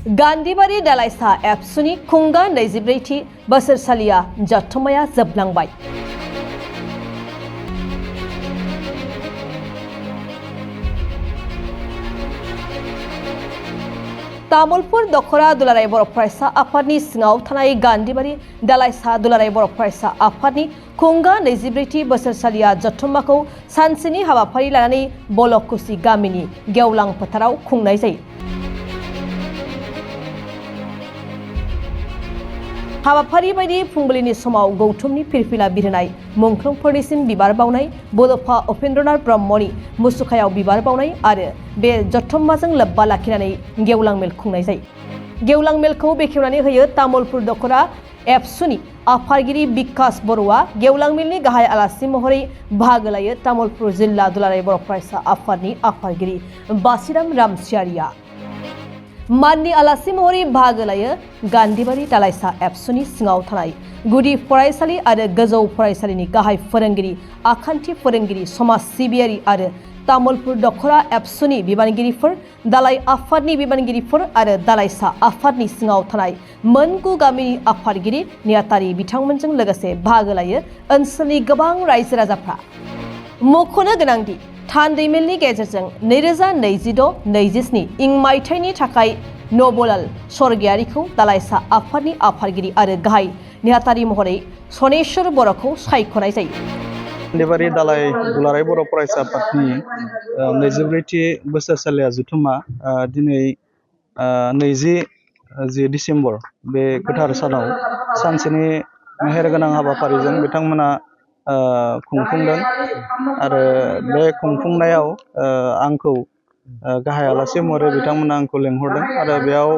गान्धीबारि दालाइसा एबसुनि खुंगा 24थि बोसोरसालिया जथुम्माया जोबलांबाय। तामुलपुर दखरा दुलाराय बर' फरायसा आफादनि सिङाव थानाय गान्धीबारि दालाइसा दुलाराय बर' फरायसा आफादनि खुंगा 24थि बोसोरसालिया जथुम्माखौ सानसेनि हाबाफारि लानानै बलकुसि गामिनि गेवलां फोथाराव खुंनाय जायो। हाबाफारि बायदि फुंबिलिनि समाव गौथुमनि फिरफिला बिरहोनाय, मुंख्लंफोरनिसिम बिबार बावनाय, बड'फा उपेन्द्रनाथ ब्रह्मनि मुसुखायाव बिबार बावनाय आरो बे जथुम्माजों लोब्बा लाखिनानै गेवलां मेल खुंनाय जायो। गेवलां मेलखौ बेखेवनानै होयो तामुलपुर दखरा एबसुनि आफादगिरि बिकास बर'आ। गेवलां मेलनि गाहाय आलासि महरै बाहागो लायो तामुलपुर जिल्ला दुलाराय बर' फरायसा आफादनि आफादगिरि बासिराम रामसियारिया। माननि आलासि महरै बाहागो लायो गान्धीबारि दालाइसा एबसुनि सिङाव थानाय गुदि फरायसालि आरो गोजौ फरायसालिनि गाहाय फोरोंगिरि, आखान्थि फोरोंगिरि, समाज सिबियारि आरो तामुलपुर दखरा एबसुनि बिबानगिरिफोर, दालाइ आफादनि बिबानगिरिफोर आरो दालाइसा आफादनि सिङाव थानाय मोन 9 गामिनि आफादगिरि नेहाथारि बिथांमोनजों लोगोसे बाहागो लायो ओनसोलनि गोबां रायजो राजाफ्रा। मख'नो गोनांदि थान्दैमेलनि गेजेरजों 2026-27 इं मायथाइनि थाखाय नबलाल स्वर्गियारिखौ दालाइसा आफादनि आफादगिरि आरो गाहाय नेहाथारि महरै सनेश्वर बर'खौ सायख'नाय जायो। गान्धीबारि दालाइ दुलाराय बर' फरायसा आफादनि 24थि बोसोरसालिया जथुम्मा दिनै 20 डिसेम्बर बे गोथार सानाव सानसेनि मेहेरगोनां हाबाफारिजों बिथांमोना खुंफुंदों आरो बे खुंफुंनायाव आंखौ गाहाय आलासि महरै बिथांमोना आंखौ लेंहरदों आरो बेयाव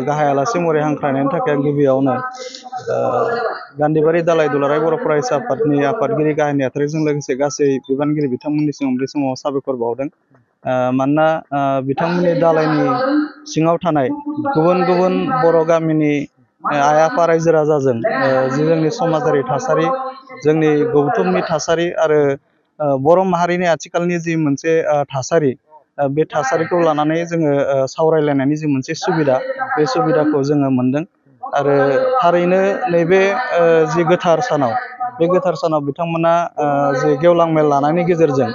गाहाय आलासि महरै हांख्रायनायनि थाखाय गिबियावनो गान्धीबारि दालाइ दुलाराय बर' फरायसा आफादनि आफादगिरि गाहाय नेहाथारिजों लोगोसे गासै बिबानगिरि बिथांमोननिसिम बे समाव साबायखर बावदों। मानोना बिथांमोननि दालाइनि सिङाव थानाय गुबुन गुबुन बर' गामिनि आइ आफा रायजो राजाजों जोंनि समाजारि थासारि, जोंनि गौथुमनि थासारि आरो बर' माहारिनि आथिखालनि जि मोनसे थासारि, बे थासारिखौ लानानै जोङो सावरायलायनायनि जि मोनसे सुबिदा, बे सुबिदाखौ जोङो मोनदों आरो थारैनो नैबे जि गोथार सानाव, बे गोथार सानाव बिथांमोना जि गेवलां मेल लानायनि गेजेरजों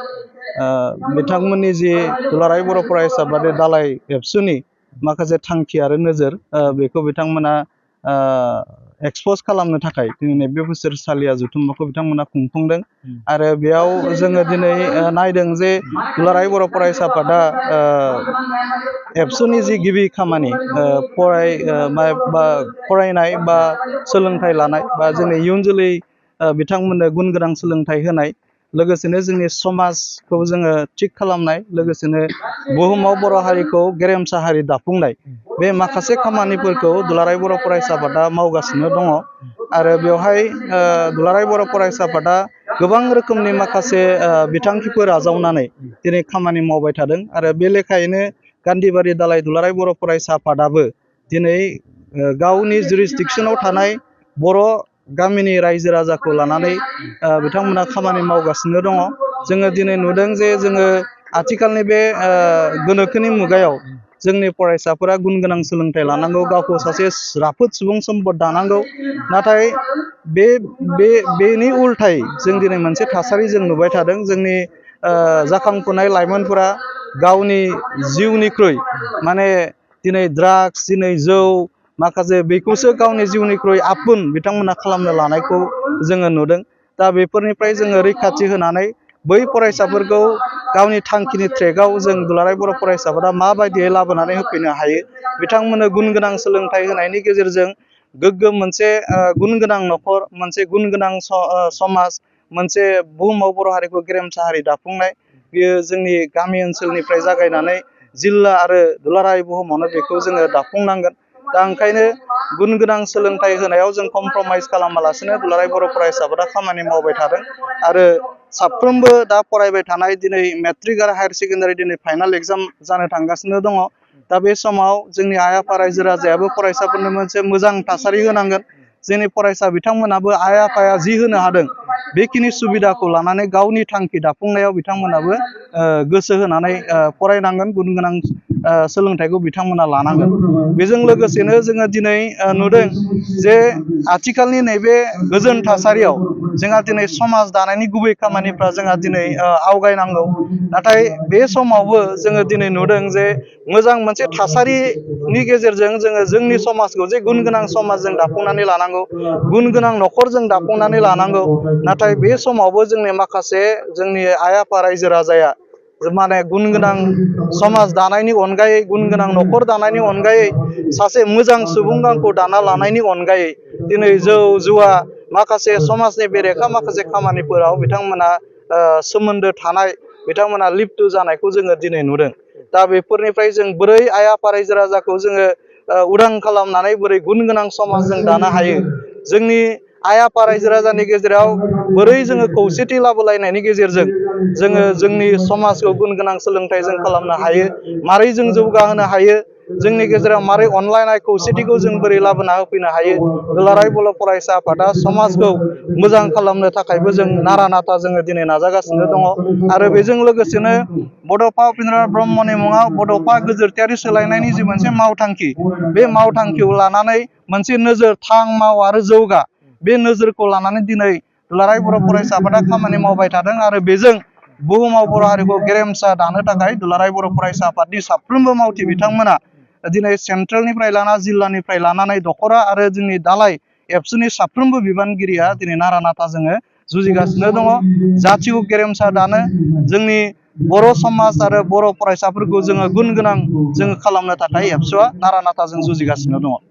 बिथांमोननि जि दुलाराय बर' फरायसा आफाद दालाइ एबसुनि माखासे थांखि आरो नोजोर, बेखौ बिथांमोना एक्सप'ज खालामनो थाखाय दिनै बे बोसोरसालिया जथुम्माखौ बिथांमोना खुंफुंदों आरो बेयाव जोङो दिनै नायदों जे दुलाराय बर' फरायसा आफादा एबसुनि जि गिबि खामानि फरायनाय बा सोलोंथाइ लानाय बा जोंनि इयुन जोलै बिथांमोननो गुन गोनां सोलोंथाइ होनाय, लोगोसेनो जोंनि समाजखौ जोङो थिग खालामनाय, लोगोसेनो बुहुमाव बर' हारिखौ गेरेमसा हारि दाफुंनाय, बे माखासे खामानिफोरखौ दुलाराय बर' फरायसा आफादा मावगासिनो दङ आरो बेवहाय दुलाराय बर' फरायसा आफादा गोबां रोखोमनि माखासे बिथांखिफोर आजावनानै दिनै खामानि मावबाय थादों आरो बे लेखायैनो गान्धीबारि दालाइ दुलाराय बर' फरायसा आफादाबो दिनै गावनि जुरिसडिक्सनाव थानाय बर' गामिनि रायजो राजाखौ लानानै बिथांमोना खामानि मावगासिनो दङ। जोङो दिनै नुदों जे जोङो आथिखालनि बे गोनोखोनि मुगायाव जोंनि फरायसाफोरा गुन गोनां सोलोंथाइ लानांगौ, गावखौ सासे राफोद सुबुं सम्पद दानांगौ, नाथाय बेनि उल्थायै जों दिनै मोनसे थासारि जों नुबाय थादों। जोंनि जाखांफुनाय लाइमोनफोरा गावनि जिउनिख्रुइ माने दिनै ड्राग्स, दिनै जौ, माखासे बेखौसो गावनि जिउनिख्रुइ आपुन बिथांमोना खालामनो लानायखौ जोङो नुदों। दा बेफोरनिफ्राय जोङो रैखाथि होनानै बै फरायसाफोरखौ गावनि थांखिनि ट्रेकआव जों दुलाराय बर' फरायसाफोरा माबायदियै लाबोनानै होफैनो हायो, बिथांमोननो गुन गोनां सोलोंथाइ होनायनि गेजेरजों गोग्गोम मोनसे गुन गोनां न'खर, मोनसे गुन गोनां समाज, मोनसे बुहुमाव बर' हारिखौ गेरेमसा हारि दाफुंनाय, बियो जोंनि गामि ओनसोलनिफ्राय जागायनानै जिल्ला आरो दुलाराय बुहुमावनो बेखौ जोङो दाफुंनांगोन। दा ओंखायनो गुन गोनां सोलोंथाइ होनायाव जों कमप्रमाइज खालामालासिनो दुलाराय बर' फरायसाफोरा खामानि मावबाय थादों आरो साफ्रोमबो दा फरायबाय थानाय दिनै मेट्रिक आरो हायार सेकेन्डारि दिनै फाइनाल एग्जाम जानो थांगासिनो दङ। दा बे समाव जोंनि आइ आफा रायजो राजायाबो फरायसाफोरनो मोनसे मोजां थासारि होनांगोन। जोंनि फरायसा बिथांमोनाबो आइ आफाया जि होनो हादों बेखिनि सुबिदाखौ लानानै गावनि थांखि दाफुंनायाव बिथांमोनाबो गोसो होनानै फरायनांगोन, गुन गोनां सोलोंथाइखौ बिथांमोना लानांगोन। बेजों लोगोसेनो जोङो दिनै नुदों जे आथिखालनि नैबे गोजोन थासारियाव जोंहा दिनै समाज दानायनि गुबै खामानिफ्रा जोंहा दिनै आवगायनांगौ। नाथाय बे समावबो जोङो दिनै नुदों जे मोजां मोनसे थासारिनि गेजेरजों जोङो जोंनि समाजखौ जे गुन गोनां समाज जों दाफुंनानै लानांगौ, गुन गोनां न'खर जों दाफुंनानै लानांगौ। नाथाय बे समावबो जोंनि माखासे जोंनि आइ आफा रायजो राजाया माने गुन गोनां समाज दानायनि अनगायै, गुन गोनां न'खर दानायनि अनगायै, सासे मोजां सुबुं गांखौ दाना लानायनि अनगायै दिनै जौ जुवा माखासे समाजनि बेरेखा माखासे खामानिफोराव बिथांमोना सोमोन्दो थानाय, बिथांमोना लिप्त जानायखौ जोङो दिनै नुदों। दा बेफोरनिफ्राय जों बोरै आइ आफा रायजो राजाखौ जोङो उदां खालामनानै बोरै गुन गोनां समाज जों दानो हायो, जोंनि आइ आफा रायजो राजानि गेजेराव बोरै जोङो खौसेथि लाबोलायनायनि गेजेरजों जोङो जोंनि समाजखौ गुन गोनां सोलोंथाइ जों खालामनो हायो, मारै जों जौगाहोनो हायो, जोंनि गेजेराव मारै अनलायनाय खौसेथिखौ जों बोरै लाबोना होफैनो हायो। दुलाराय बर' फरायसा आफादा समाजखौ मोजां खालामनो थाखायबो जों नारा नाथा जोङो दिनै नाजागासिनो दङ। आरो बेजों लोगोसेनो बड'फा उपेन्द्रनाथ ब्रह्मनि मुङाव बड'फा गोजोरथियारि सोलायनायनि जि मोनसे मावथांखि, बे मावथांखिखौ लानानै मोनसे नोजोर थां माव आरो जौगा, बे नोजोरखौ लानानै दिनै दुलाराय बर' फरायसा आफादा खामानि मावबाय थादों। आरो बेजों बुहुमाव बर' हारिखौ गेरेमसा दानो थाखाय दुलाराय बर' फरायसा आफादनि साफ्रोमबो मावथि बिथांमोना दिनै सेन्ट्रेलनिफ्राय लाना जिल्लानिफ्राय लानानै दख'रा आरो जोंनि दालाय एबसुनि साफ्रोमबो बिबानगिरिया दिनै नारा नाथा जोङो जुजिगासिनो दङ। जाथिखौ गेरेमसा दानो, जोंनि बर' समाज आरो बर' फरायसाफोरखौ जोङो गुन गोनां जोङो खालामनो थाखाय एबसुआ नारा नाथा जों जुजिगासिनो दङ।